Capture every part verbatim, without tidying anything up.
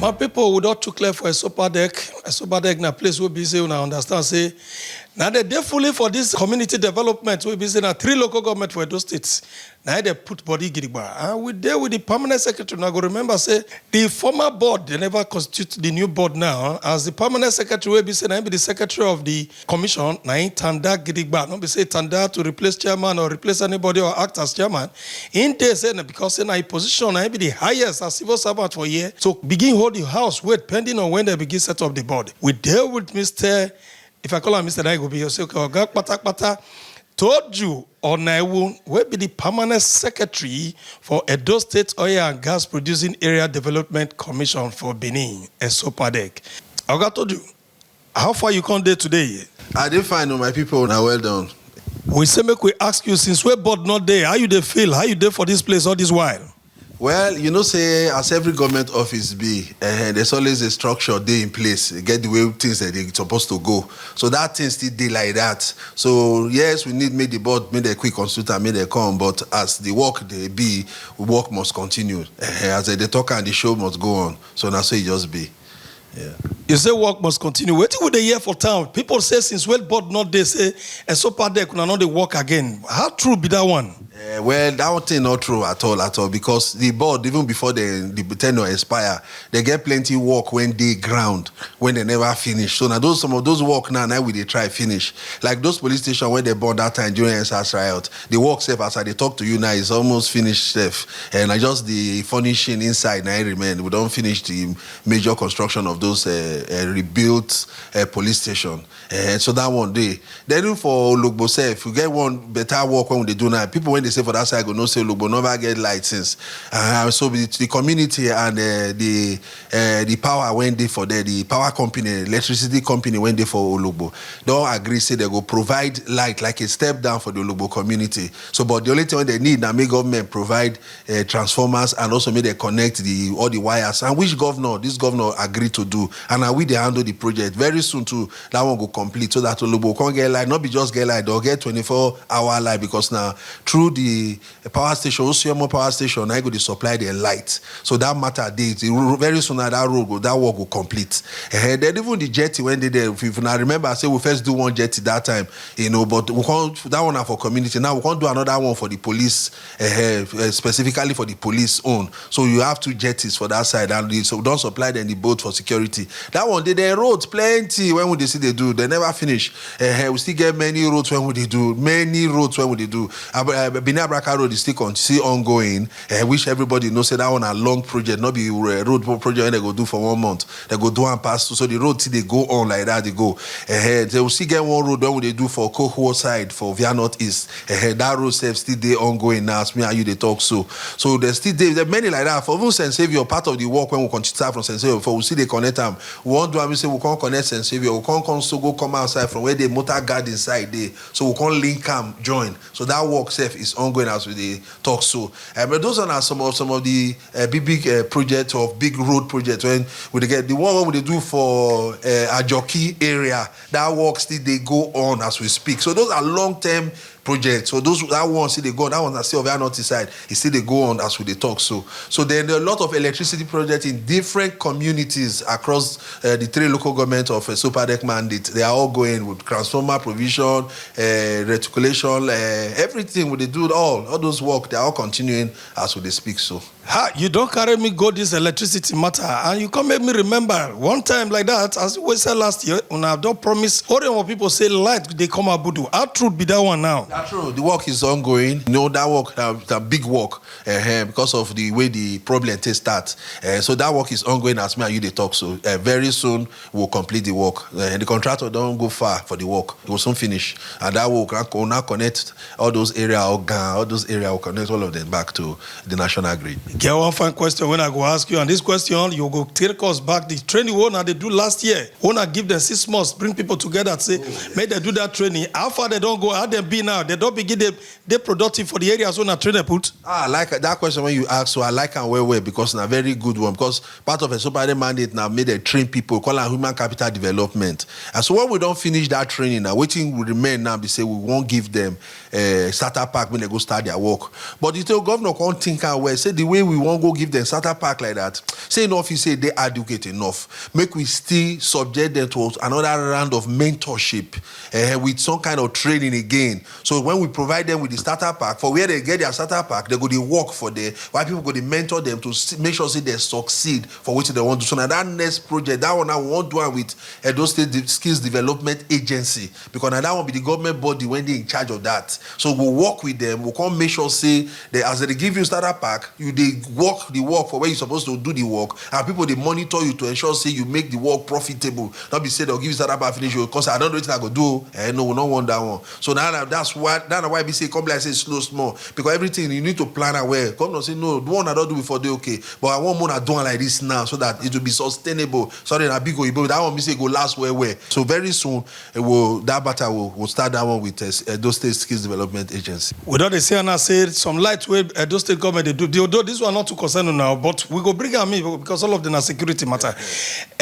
My people, we don too clear for Esopadek. Esopadek na place wey be say una understand say na dey dey fully for this community development wey be say na three local government for Edo State. Na dey put body gidigba. And we dey with the permanent secretary. Now go remember say the former board, they never constitute the new board now. As the permanent secretary wey be say na him be the secretary of the commission, na him tanda gidigba. No be say tanda to replace chairman or replace anybody or act as chairman. Him dey say na because say na him position, na him be the highest as civil servant for here. So begin hold the house, wait, pending on when they begin set up the board. We deal with Mister If I call am Mister Naigo, be say, okay, Oga Pata Pata told you on Naiwo, wey be the permanent secretary for Edo State Oil and Gas Producing Area Development Commission for Benin, Esopadek. Oga told you, how far you come dey today? I dey fine o, my people. Na well done. We say make we ask you, since wey board not dey, how you dey feel? How you dey for this place all this while? Well, you know say as every government office be, eh, there's always a structure dey in place, e get the way things that they supposed to go. So that thing still dey like that. So yes, we need make the board, make dem quick consultant, make dem come. But as the work dey be, work must continue. Eh, as they talk and the show must go on. So na so e just be. Yeah. You say work must continue. Wetin we dey hear for town? People say since wey board not dey, say Esopadek una no dey work again. How true be that one? Eh, well, that one thing not true at all, at all, because the board, even before the, the tenure expire, they get plenty work when they ground, when they never finish. So now those, some of those work now, now we dey try finish. Like those police station where they burn that time during S A S riot, the work sef, as I dey talk to you now, is almost finished sef. And I just the furnishing inside now remain. We don't finish the major construction of those, uh, uh, rebuilt, uh, police station. Uh, so that one day. Then even for Ologbo sef, we get one better work when we dey do now. People when they say for that side go no say Ologbo never get light since. Uh, so the, the community and, uh, the, uh, the power when they for there, the power company, electricity company when they for Ologbo, don't agree say they go provide light like a step down for the Ologbo community. So, but the only thing they need now make government provide, uh, transformers and also make they connect the all the wires. And which governor, this governor agreed to do, and now we they handle the project very soon too. That one go complete so that Ologbo can get light, not be just get light, they'll get twenty-four hour light because now through the, the power station, Osiyomo power station, I go to supply the light. So that matter dey the ro- very soon now that road go that work go complete. Eh, then even the jetty when they there, if you now remember, I say we first do one jetty that time, you know, but we can't that one na for community. Now we can't do another one for the police, eh, eh, specifically for the police own. So you have two jetties for that side, and the, so we don't supply them the boat for security. That one, they, they roads plenty when we they see they do, they never finish. Eh, eh, we still get many roads when we they do, many roads when we they do. Ab- uh, Benin Abraka Road is still con- still ongoing, eh, which everybody knows say that one a long project, not be uh, road pro- project when they go do for one month. They go do and pass. So the road till they go on like that, they go. Eh, eh, they will still get one road when we they do for Kohuo side for Via North East. Eh, eh, that road sef still dey ongoing now. As me and you they talk so. So there's still there, there are many like that. For even Saint Savior, part of the work when we continue start from Saint Savior, for we see they connect them. We want to have say we can't connect Saint Savior. We can't come so go come outside from where the motor guard inside there. So we can't link them join. So that work sef is ongoing as we dey talk so. Uh, but those are some of some of the uh, big big uh, projects of big road projects when we dey get the one wey we dey do for uh, Ajoki area. That work still dey go on as we speak. So those are long term projects. So those that one still dey go on. That one na still Ovia North side. E still dey go on as we dey talk so. So then there are a lot of electricity projects in different communities across uh, the three local government of uh, Sopadec mandate. They are all going with transformer provision, uh, reticulation, uh, everything we dey do all all those work, they are all continuing as we dey speak so. Ha, you don carry me go this electricity matter and you come make me remember one time like that as we said last year, una don promise Orion people say light dey come Abudu. How true be that one now? That's true. The work is ongoing. You know that work na, na big work, eh, because of the way the problem take start. Eh, so that work is ongoing as me and you dey talk. So eh, very soon we'll complete the work. Eh, the contractor don go far for the work. It will soon finish, and that work will now connect all those area, Ogan, all those area will connect all of them back to the national grid. Get one fine question when I go ask you, and this question you go take us back the training one they do last year. When I give them six months, bring people together and say make they do that training. How far they don't go? How they be now? They don't begin they they productive for the areas when I train they put. Ah, I like that question when you ask. So I like am well well because na very good one because part of a super mandate now made a train people call am human capital development. And so when we don't finish that training now, waiting will remain now be say we won't give them a starter pack. They go start their work. But the tell governor come think am well, say the way we wan go give them starter pack like that, say no fit say dey adequate enough. Make we still subject them to another round of mentorship, eh, with some kind of training again. So when we provide them with the starter pack, for where they get their starter pack, they go dey work for there. Why people go dey mentor them to s- make sure say they succeed for wetin they wan do. So na that next project, that one now we wan do am with Edo State De- Skills Development Agency, because na that one be the government body wey dey in charge of that. So we work with them, we come make sure say they, as they give you starter pack, you dey work the work for where you supposed to do the work, and people dey monitor you to ensure say you make the work profitable. Not be say they'll give you starter pack finish you, because I don't know what I go do. Eh, no, we don't want that one. So now na- that's why that na why we say come like say slow small, because everything you need to plan am well. Governor say no, the one I don't do before dey okay, but I want more I do am like this now so that it will be sustainable. Sorry, na big oyibo that one we say go last well well. So very soon, it will that battle will, will start that one with uh, Edo State Skills Development Agency. We don dey see and say some light wey Edo State government dey do. The- Although this one not too concern now, but we go bring am in because all of them are security matter.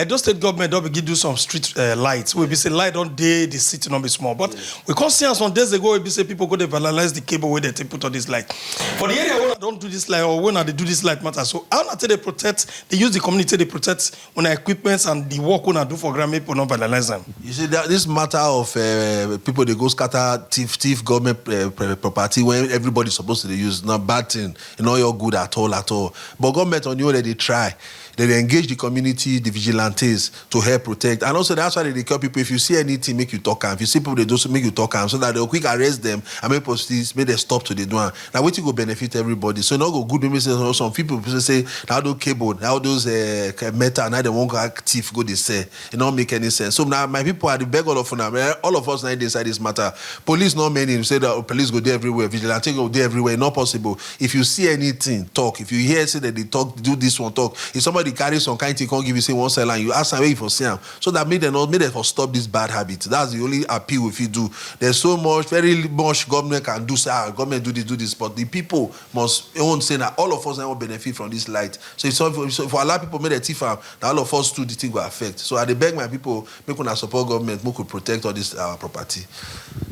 Edo State government don begin do some street uh, lights. We be say light don dey the city no be small, but we come see am some days ago. We be say people go dey vandalize the cable wey they take put on this light for the area wey I don do this light or when I dey do this light matter. So how na take dey protect? They use the community dey protect una equipments and the work una do for ground make people no vandalize am. You see that this matter of uh, people they go scatter thief thief government uh, property when everybody supposed to dey use na bad thing. E no your good at all at all. But government on your own they try. They dey engage the community, the vigilantes to help protect. And also that's why they dey call people, if you see anything, make you talk am. If you see people they do so, make you talk am so that they'll quick arrest them and make police make them stop to dey do am. Now wetin go benefit everybody. So e no go good when we say some- some people say say na do cable, na all those uh, metal, now they won't go thief go dey sell. It don't make any sense. So now my people are the beg all of una. Eh, all of us now dey inside this matter. Police not many. You say that police go there everywhere. Vigilante go there everywhere. Not possible. If you see anything, talk. If you hear say that they talk, do this one, talk. If somebody carry some kind thing, come give you say one sell and you ask am where you for see am, so that make them not make them for stop this bad habit. That's the only appeal if you do. There's so much, very much government can do. Say ah, government do this, do this, but the people must own say that all of us now benefit from this light. So if, so if, so if we allow people make the thief am, na all of us too the thing go affect. So I dey beg my people, make una support government, make we protect all this our property.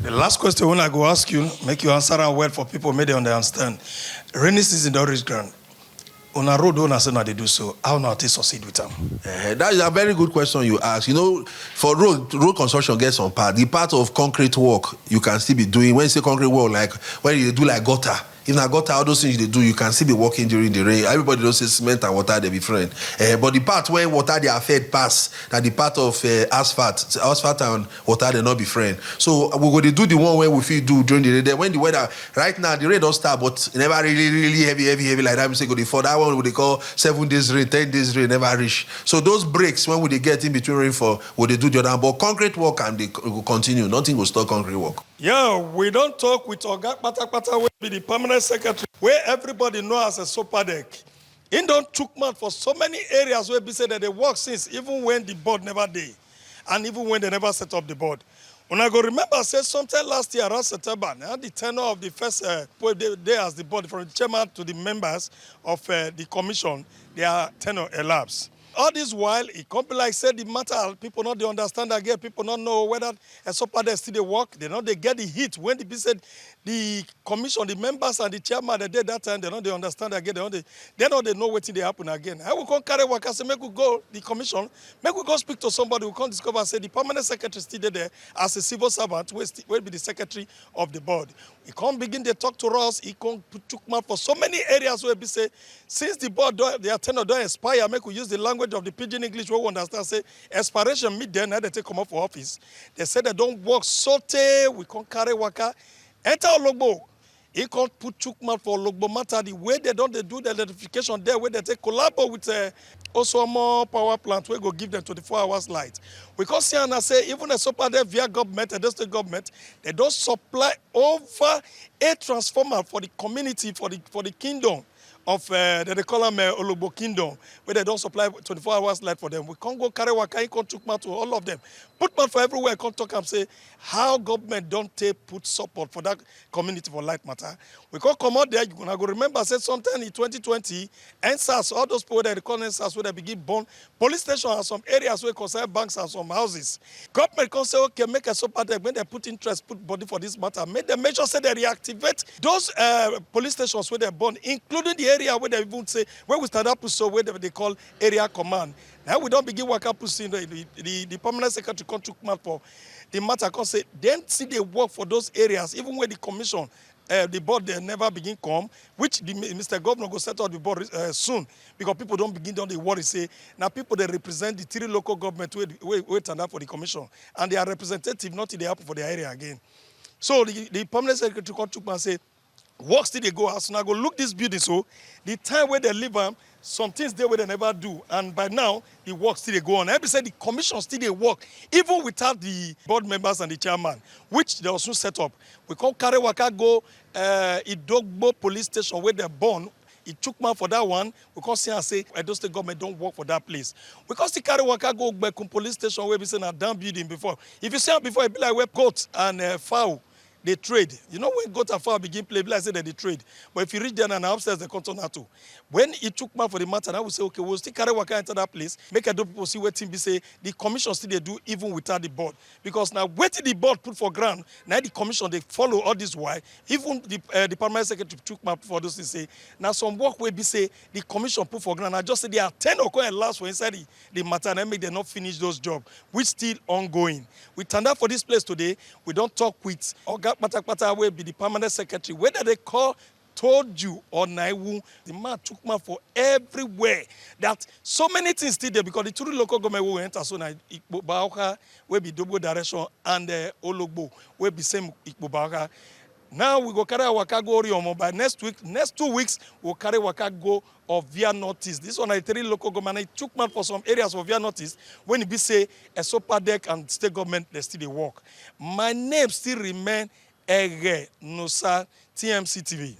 The last question when I go ask you, make you answer am well for people, make they understand. Rainy season don reach ground. Una road wey una say una dey do so, how una take succeed with am? Eh, that is a very good question you ask. You know, for road road construction get some part. The part of concrete work you can still be doing. When you say concrete work, like when you do like gutter, if na gutter, all those things you dey do, you can still be working during the rain. Everybody don say cement and water dey be friend. Eh, but the part where water dey affect pass na the part of uh, asphalt. Asphalt and water dey not be friend. So we go dey do the one wey we fit do during the day. Then when the weather right now the rain don start, but e never really really heavy heavy heavy like that. We say go dey fall. That one we dey call seven days rain, ten days rain never reach. So those breaks when we dey get in between rainfall, we dey do the other. But concrete work and dey go continue. Nothing go stop concrete work. Yeah, we don talk with Oga Patapata wey be the permanent secretary wey everybody know as a Sopadec. He don chook mouth for so many areas wey be say dem dey work since even when the board never dey and even when they never set up the board. Una go remember say sometime last year around September, na the tenure of the first uh, people dey dey as the board from the chairman to the members of uh, the commission, their tenure elapse. All this while, e come be like say the matter people no dey understand again, people no know whether Esopade still dey work, they no dey get the heat when the be said the commission, the members and the chairman dem dey that time, they no dey understand again, they no dey they no dey know wetin dey happen again. I will come carry waka say make we go the commission, make we go speak to somebody, we come discover say the permanent secretary still dey there as a civil servant wey still wey be the secretary of the board. He come begin dey talk to us, he come put chook mouth for so many areas wey be say since the board don their tenure don expire, make we use the language of the pidgin English wey we understand say expiration meet dem na dem take comot for office. Dem say dem don work sotey we come carry waka enter Ologbo. He come put chook mouth for Ologbo matter, the way dem don dey do the electrification there wey dem take collabo with uh, Osomo power plant wey go give dem twenty-four hours light. We come see am na say even Esopade via government, Edo State government, dem don supply over eight transformer for the community, for the for the kingdom of uh, dem dey call am uh, Ologbo Kingdom, wey dem don supply twenty-four hours light for them. We come go carry waka, he come chook mouth to all of them. Put mouth for everywhere, come talk am say how government don take put support for that community for light matter. We come comot there, you go remember say sometime in twenty twenty, N sars, all those people wey dem dey call N sars, wey dem begin burn police station and some areas wey concern banks and some houses. Government come say, okay, make a super deck, make dem put interest, put body for this matter, make dem make sure say dem reactivate those uh, police stations wey dem burn, including the area wey dem even say, wey we stand up so, wey dem dey call area command. Now we don begin waka put in the, the, the permanent secretary come chook mouth for the matter, come say dem still dey work for those areas, even when the commission, uh, the board, dem never begin come, which the mi- Mister Governor go set up the board uh, soon, because people don begin don dey worry say na people dey represent the three local government wey wey wey tanda for the commission, and their representative, nothing dey happen for their area again. So the the permanent secretary come chook mouth say work still dey go. As una go look this building so, the time wey dem leave am, some things dey wey dem never do, and by now the work still dey go on. I be say the commission still dey work even without the board members and the chairman, which dem also set up. We come carry waka go uh, Idogbo police station wey dem burn. He chook mouth for that one. We come see am say Edo State government don work for that place. We come still carry waka go Gbekun police station wey be say na down building before. If you see am before, e be like where goat and uh, fowl dey trade. You know, when goat and fowl begin play, e be like say dem dey trade. But if you reach there now, na upstairs dem come turn am to. When he chook mouth for the matter, now we say, okay, we'll still carry waka enter that place, make Edo people see wetin be say the commission still dey do even without the board. Because now wetin the board put for ground, now the commission dey follow all this while. Even the uh, the permanent secretary chook mouth for those things say na some work wey be say the commission put for ground. I just say their ten ure come last for inside the, the matter, and make dem not finish those jobs, which still ongoing. We tanda for this place today. We don talk with Oga Patapata, wey be the permanent secretary, whether they call told you or Naiwu. The man chook mouth for everywhere. That so many things still there, because the three local government wey we enter so na Ikpobaoka, wey be Dogbo direction, and uh, Ologbo, wey be same Ikpobaoka. Now we go carry our waka go Oriomo by next week. Next two weeks, we'll carry waka go Ovia Northeast. This one na three local government. He chook mouth for some areas of Ovia Northeast when e be say Esopadec and state government, they still dey work. My name still remain Ege Nusa, T M C T V.